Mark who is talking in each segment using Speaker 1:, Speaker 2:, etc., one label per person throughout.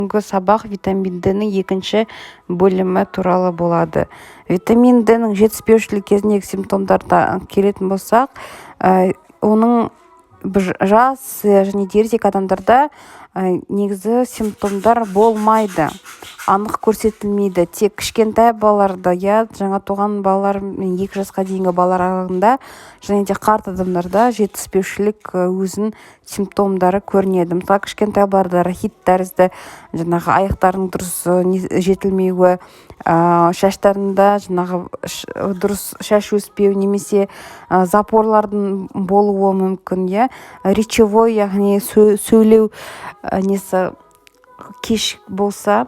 Speaker 1: Бүгінгі сабақ витамин Д-ның екінші бөлімі туралы болады. Витамин Д-ның жетіспеушілігі кезіндегі симптомдарға келетін болсақ, оның жас және де ересек адамдарда негізі симптомдар болмайды, анық көрсетілмейді. Тек кішкентай балаларда, иә, жаңа туған балалар мен 2 жасқа дейінгі балалар аралығында және де қарт адамдарда жетіспеушілік өзінің симптомдары көрінеді. Мысалы, кішкентай балаларда рахит тәрізді, жаңағы аяқтарының дұрыс жетілмеуі, шаштарында жаңағы дұрыс шаш өспеу немесе запорлардың болуы мүмкін, иә. Речевой, яғни сөйлеу несі кеш болса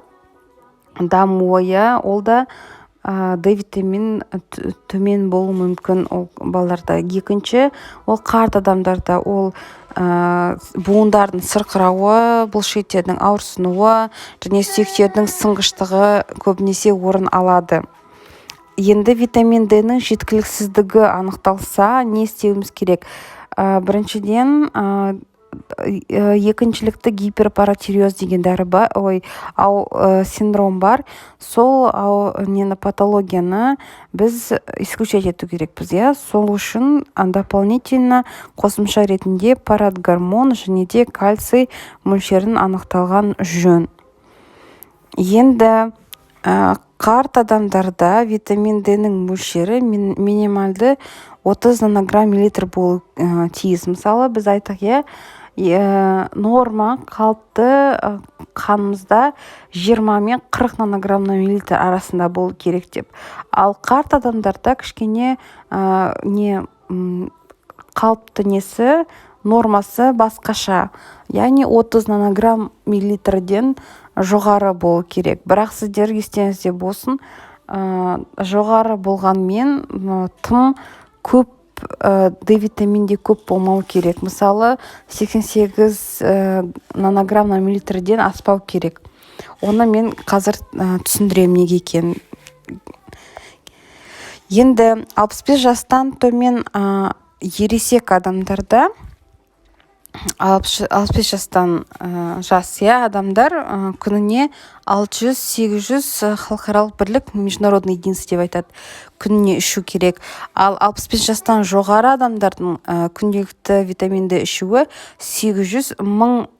Speaker 1: дамуы, иә, ол да Д витамин төмен болуы мүмкін ол балаларда. Екінші, ол қарт адамдарда, ол буындардың сырқырауы, бұлшықеттердің ауырсынуы және сүйектердің сынғыштығы көбінесе орын алады. Енді витамин Д-ның жеткіліксіздігі анықталса, не істеуіміз керек? Біріншіден, екіншілікті гиперпаратиреоз деген дәрі бар, ой, ау, синдром бар. Сол ау, нені, патологияны біз исключать ету керекпіз, иә. Сол үшін дополнительно, қосымша ретінде паратгормон және де кальций мөлшерін анықталған жөн. Енді қарт адамдарда витамин Д-ның мөлшері минималды 30 нанограмм миллилитр болу тиіс. Мысалы, біз айттық, иә, норма, қалыпты қанымызда 20 мен 40 нанограмм на миллилитр арасында болу керек деп. Ал қарт адамдарда кішкене не, қалыпты несі, нормасы басқаша, яғни 30 нанограмм миллилитрден жоғары болу керек. Бірақ сіздер естеріңізде болсын, жоғары болғанмен, тым көп Д витамин де көп болмау керек. Мысалы, 88 нанограмм на миллилитрден аспау керек. Оны мен қазір түсіндіремін неге екенін. Енді 65 жастан төмен ересек адамдарда, 65 жастан жас, иә, адамдар күніне 600-800 халықаралық бірлік, международный единица деп айтады, күніне ішу керек. Ал 65 жастан жоғары адамдардың күнделікті витамин Д ішуі 800-1000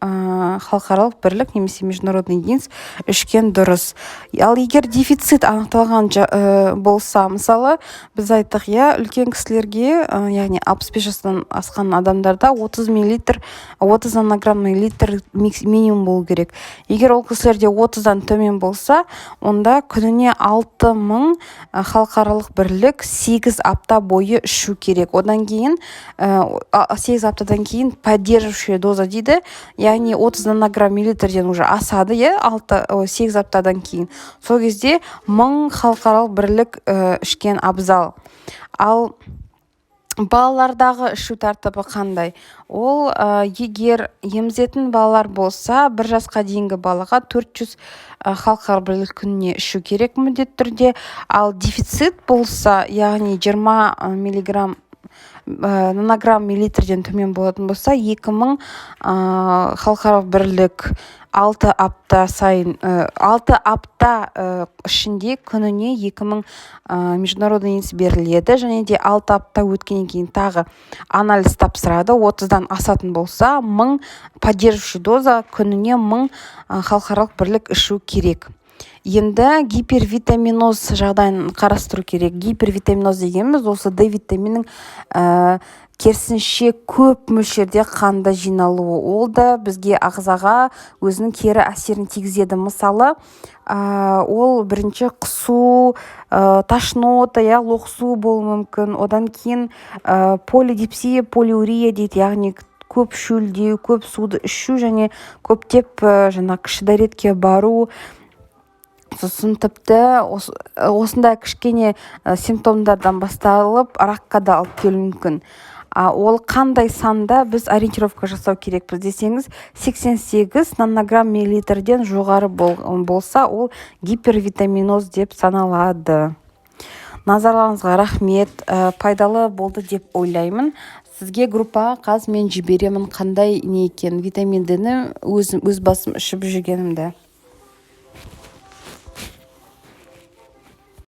Speaker 1: халықаралық бірлік немесе международный единиц ішкен дұрыс. Ал егер дефицит анықталған болса, мысалы, біз айттық, иә, үлкен кісілерге, яғни 65 жастан асқан адамдарда 30 миллилитр, 30 нанограмм миллилитр минимум болу керек. Егер ол кісілерде 30-дан төмен болса, онда күніне 6000 халықаралық бірлік 8 апта бойы ішу керек. Одан кейін, 8 аптадан кейін поддерживающая доза дейді, яғни 30 нанограмм миллилитрден уже асады, иә, 6, 8 аптадан кейін. Сол кезде 1000 халықаралық бірлік ішкен абзал. Ал балалардағы ішу тәртібі қандай? Ол егер емізетін балалар болса, 1 жасқа дейінгі балаға 400 халықаралық бірлік күніне ішу керек міндетті түрде. Ал дефицит болса, яғни 20 миллиграмм, нанограмм миллилитрден төмен болатын болса, 2000 халықаралық бірлік 6 апта сайын, 6 апта ішінде күніне 2000 международный единиц беріледі. Және де 6 апта өткеннен кейін тағы анализ тапсырады. 30-дан асатын болса, 1000 поддерживающий доза, күніне 1000 халықаралық бірлік ішу керек. Енді гипервитаминоз жағдайын қарастыру керек. Гипервитаминоз дегеніміз осы Д витаминінің керісінше көп мөлшерде қанда жиналуы. Ол да бізге, ағзаға өзінің кері әсерін тигізеді. Мысалы, ол бірінші құсу, тошнота, иә, лоқсу болуы мүмкін. Одан кейін полидипсия, полиурия дейді, яғни көп шөлдеу, көп суды ішу және көптеп жаңағы кіші дәретке бару. Сосын тіпті осындай кішкене симптомдардан басталып, ракқа да алып келуі мүмкін. А ол қандай санда біз ориентировка жасау керекпіз десеңіз, 88 нанограмм миллилитрден жоғары болса, ол гипервитаминоз деп саналады. Назарларыңызға рахмет, пайдалы болды деп ойлаймын. Сізге группаға қазір мен жіберемін қандай не екенін, витамин Д-ні өзім өз басым ішіп жүргенімді.